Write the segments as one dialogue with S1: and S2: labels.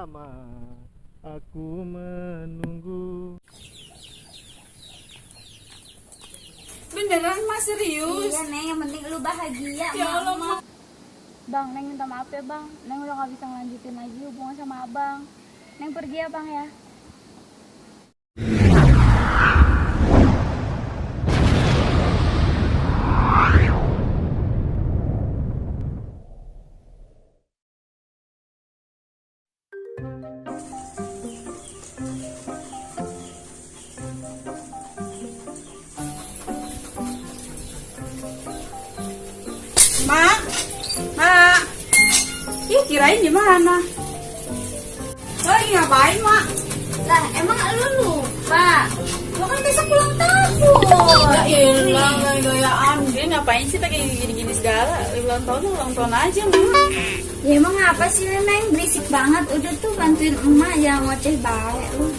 S1: lama aku menunggu.
S2: Beneran mas, serius?
S3: Iya Neng, yang penting lu bahagia.
S2: Ya Allah,
S3: Mama. Bang, Neng minta maaf ya Bang. Neng udah gak bisa ngelanjutin lagi hubungan sama Abang. Neng pergi ya Bang ya.
S2: Mak, mak, ih kirain gimana? Lo lagi ngapain mak?
S3: Lah, emang lu lupa? Lu kan besok ulang tahun.
S2: Ya ilah, gaya-gayaan. Dia ngapain sih pakai gini-gini segala? Ulang tahun aja mak.
S3: Ya emang apa sih Neng? Berisik banget. Udah tuh bantuin emak, jangan ngoceh baik lu.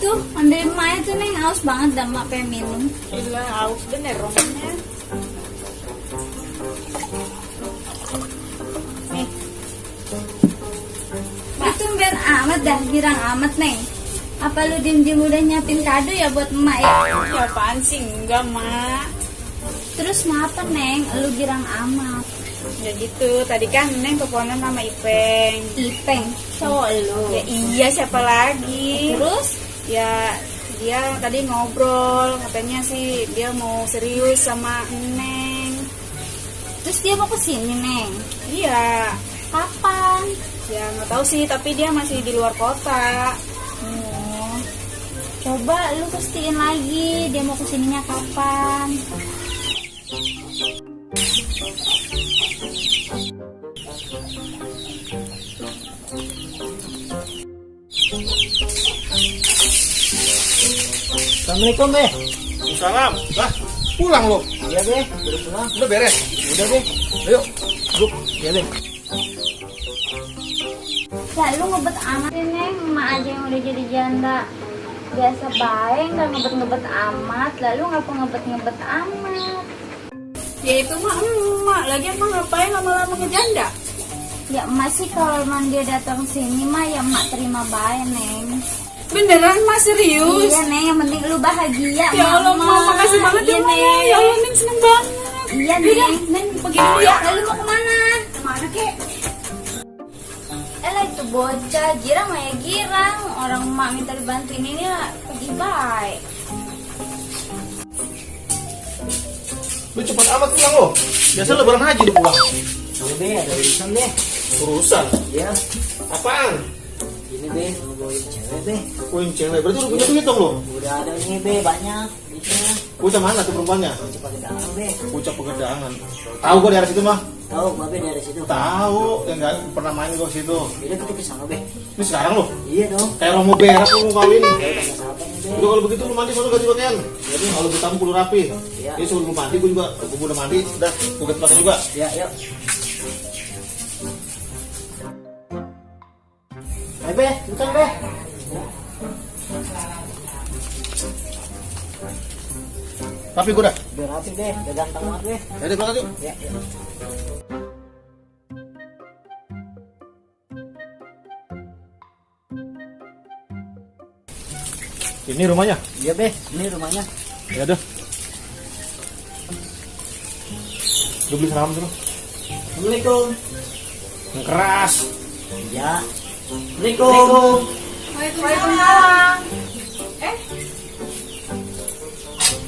S3: Tuh, mandiin emaknya tuh Neng, haus banget dan emak pengen minum.
S2: Ilah, aus bener romannya.
S3: Itu biar amat dah, girang amat Neng. Apa lu diem-diem udah nyiapin kado ya buat emak ya?
S2: Ya apaan sih? Enggak mak.
S3: Terus ngapa Neng? Lu girang amat.
S2: Ya gitu, tadi kan Neng teleponan sama Ipeng.
S3: Ipeng, cowok lu.
S2: Ya iya, siapa lagi?
S3: Terus?
S2: Ya dia tadi ngobrol, katanya sih dia mau serius sama Neng.
S3: Terus dia mau kesini Neng?
S2: Iya,
S3: Kapan?
S2: ya nggak tahu sih, tapi dia masih di luar kota.
S3: Oh, coba lu pastiin lagi dia mau kesininya kapan.
S1: Assalamualaikum Be.
S4: Salam, lah pulang lo.
S1: Iya Be, udah pulang.
S4: Udah beres.
S1: Udah Be.
S4: Ayo, duduk.
S1: Iya Be.
S3: Ya lu ngebet amat sih Neng, emak aja yang udah jadi janda. Biasa baik, gak ngebet-ngebet amat. Lalu ngapa ngebet-ngebet amat?
S2: Ya itu mah emak, lagi emang ngapain lama-lama ngejanda?
S3: Ya emak sih kalau emang dia datang sini mah ya emak terima baik Neng.
S2: Beneran mas, serius?
S3: Iya Neng, yang penting lu bahagia.
S2: Ya Allah,
S3: Mama.
S2: Mak, makasih banget ya
S3: Iya,
S2: Mak.
S3: Neng.
S2: Ya Allah, Neng seneng banget.
S3: Iya
S2: Yaudah,
S3: Neng.
S2: Neng pergi dulu ya.
S3: Lalu mau kemana?
S2: Kemana kek?
S3: Elah itu bocah, girang mah ya girang. Orang emak minta dibantuin ini lah, pergi baik.
S4: Lu cepat amat pulang lo. Biasa lebaran haji lu pulang.
S1: Iya Be, ada urusan Be.
S4: Urusan?
S1: Iya.
S4: Apaan?
S1: Ini Be, mau bawain cewek Be.
S4: Poin cewek, berarti udah punya duit dong lo.
S1: Udah ada ini Be, banyak. Duitnya.
S4: Bocah mana tuh perempuannya?
S1: Cepat kedatangan Be.
S4: Bocah pegedangan. Tahu gua daerah situ mah?
S1: Tahu Babe dari situ.
S4: Tahu, ya nggak pernah main gua situ.
S1: Jadi kita kesana Be.
S4: Ini sekarang lo?
S1: Iya dong.
S4: Kayak orang mau berak lu mau kawin.
S1: Ya udah nggak sabar nih Be.
S4: Udah kalau begitu lu mandi sono ganti pakaian. Jadi kalau gue tamu kudu rapi.
S1: Iya.
S4: Ini suruh lu mandi, gue juga gue udah mandi. Udah, gue ganti pakaian juga.
S1: Ya, yuk. Be, bentar Be.
S4: Tapi gue udah.
S1: Biar rapi Be, udah ganteng banget Be.
S4: Ya udah berangkat yuk.
S1: Ya, ya.
S4: Ini rumahnya.
S1: Iya Be, ini rumahnya.
S4: Ya udah. Gue beli salam dulu.
S1: Assalamualaikum.
S4: Yang keras.
S1: Ya. Assalamualaikum.
S2: Waalaikumsalam.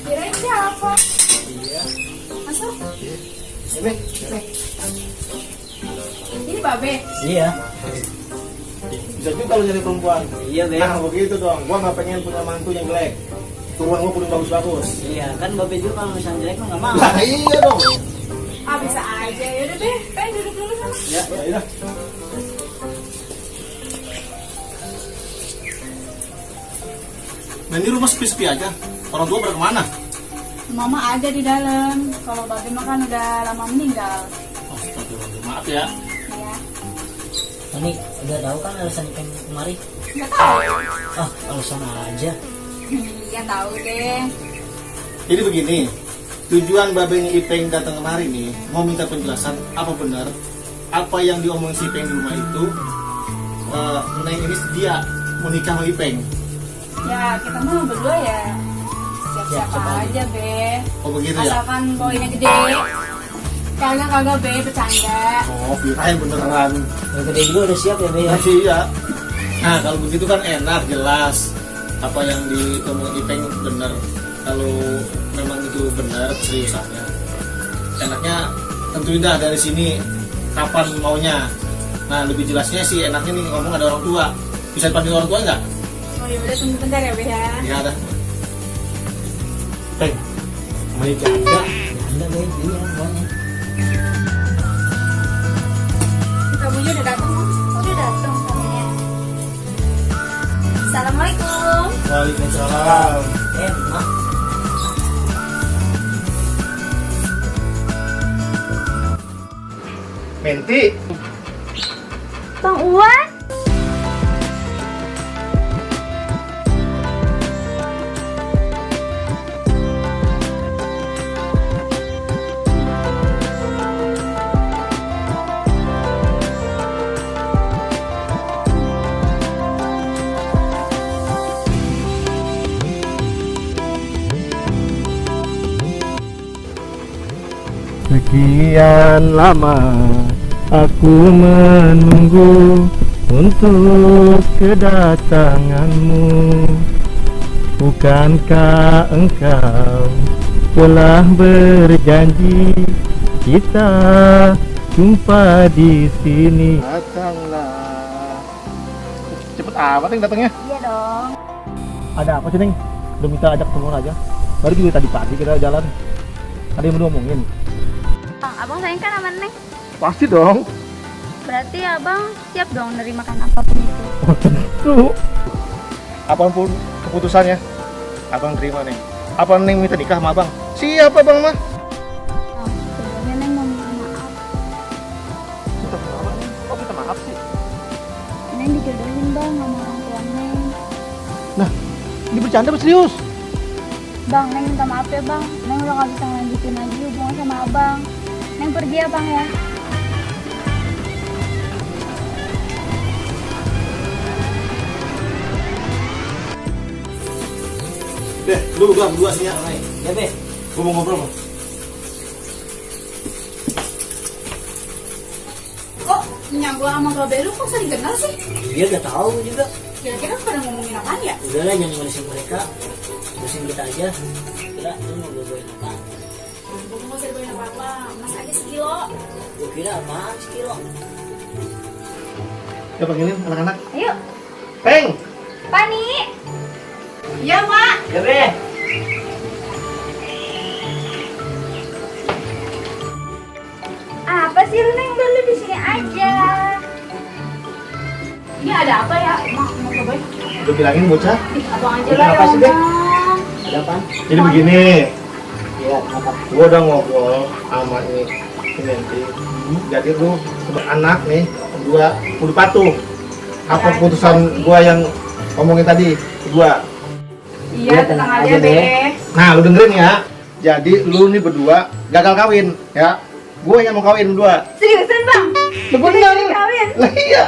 S2: Kirain siapa?
S1: Iya.
S2: Masuk.
S1: Ya Be, ya Be.
S2: Ini Babe.
S1: Iya.
S4: Bisa juga kalau nyari perempuan.
S1: Iya Be.
S4: Nah begitu dong. Gua nggak pengen punya mantu yang jelek. Turuan gua kudu bagus-bagus.
S1: Iya, kan Babe juga kalau misalnya jelek mah nggak mau.
S4: Lah iya dong.
S2: Ah bisa aja. Yaudah deh, pengen duduk dulu sana.
S1: Ya,
S4: Ya
S1: ya.
S4: udah. Nah ini rumah sepi-sepi aja. Orang tua pada kemana?
S2: Mama ada di dalam. Kalau Babe mah kan udah lama meninggal.
S4: Oh, astagfirullah. Maaf ya.
S2: Ya.
S1: Ini udah tahu kan alasan Ipeng kemari?
S2: Nggak tahu.
S1: Ah, alasan aja.
S2: Iya tahu deh.
S4: Jadi begini, tujuan babenya Ipeng datang kemari nih mau minta penjelasan apa benar apa yang diomongin si Ipeng di rumah itu Neng ini dia menikah sama Ipeng.
S2: Ya kita mah berdua ya siap-siap
S1: Siap-siap
S2: aja be.
S4: Oh begitu ya?
S2: Asalkan poinnya gede. Kagak be bercanda.
S4: Oh kirain beneran.
S1: Yang gede juga udah siap ya Be ya.
S4: Masih iya. Nah kalau begitu kan enak jelas. Apa yang diomongin Ipeng bener. Kalau memang itu benar seriusannya. Enaknya tentuin dah dari sini kapan maunya. Nah lebih jelasnya sih enaknya nih ngomong ada orang tua. Bisa dipanggil orang tua nggak?
S2: Oh ya udah tunggu bentar ya be ya.
S4: Ya ada. Peng, menikah enggak?
S1: Ada Be, iya banyak.
S2: Tamunya udah datang Mas.
S3: Udah datang tamunya. Assalamualaikum.
S4: Waalaikumsalam.
S1: Mak.
S4: Menti,
S3: Bang Uwan.
S5: Sekian lama aku menunggu untuk kedatanganmu. Bukankah engkau telah berjanji kita jumpa di sini?
S4: datanglah. Cepet amat Neng datangnya.
S3: Iya dong.
S5: Ada apa sih Neng? Udah minta ajak ketemuan aja. Baru juga tadi pagi kita jalan. Ada yang mau ngomongin?
S3: Bang, abang sayang kan sama Neng?
S5: Pasti dong.
S3: Berarti abang siap dong nerimakan apapun itu.
S5: Tentu.
S4: Apapun keputusannya, abang terima Neng. Apa Neng minta nikah sama abang? Siapa bang mah?
S3: Oh, sebenarnya Neng mau minta maaf.
S4: Minta maaf Neng. Kok minta maaf sih?
S3: Neng dijodohin bang sama orang tua Neng.
S5: Ini bercanda apa serius?
S3: Bang, Neng minta maaf ya bang. Neng udah gak bisa ngelanjutin lagi hubungan sama abang. Neng pergi ya bang ya.
S4: Deh, lu berdua sini ya.
S1: Ya Be.
S4: Gua mau ngobrol bang.
S2: Kok minyak gua sama Babe lu kok sering kenal sih?
S1: Dia udah tahu juga.
S2: Kira-kira pada ngomongin apaan ya?
S1: Udahlah jangan ngurusin mereka. Ngurusin kita aja. Kira lu mau gue apa?
S2: Gua mau serbain apa-apa, mas aja sekilo.
S1: Gue kira apaan sekilo.
S4: Ya panggilin anak-anak.
S3: Ayo,
S4: Peng.
S3: Pani.
S2: Iya mak.
S1: Ya Be.
S3: Apa sih lu Neng? Udah lu di sini aja.
S2: Ini ada apa ya? Mak, mau cobain.
S4: Udah bilangin bocah.
S2: Ih, abang aja
S1: Ini
S2: lah
S1: apa
S2: ya
S1: sih, Be?
S2: ngomong.
S1: Ada apaan?
S4: Jadi begini,
S1: Ya, apa?
S4: gua udah ngobrol sama ini Menti. Jadi lu sebagai anak nih, berdua kudu patuh. Apa keputusan gua yang ngomongin tadi? Gua.
S2: Iya, tenang aja, Be.
S4: Nah, lu dengerin ya. Jadi lu nih berdua gagal kawin, ya. Gue yang mau kawin berdua.
S3: Seriusan bang?
S4: Lu bener.
S3: Kawin?
S4: Lah iya.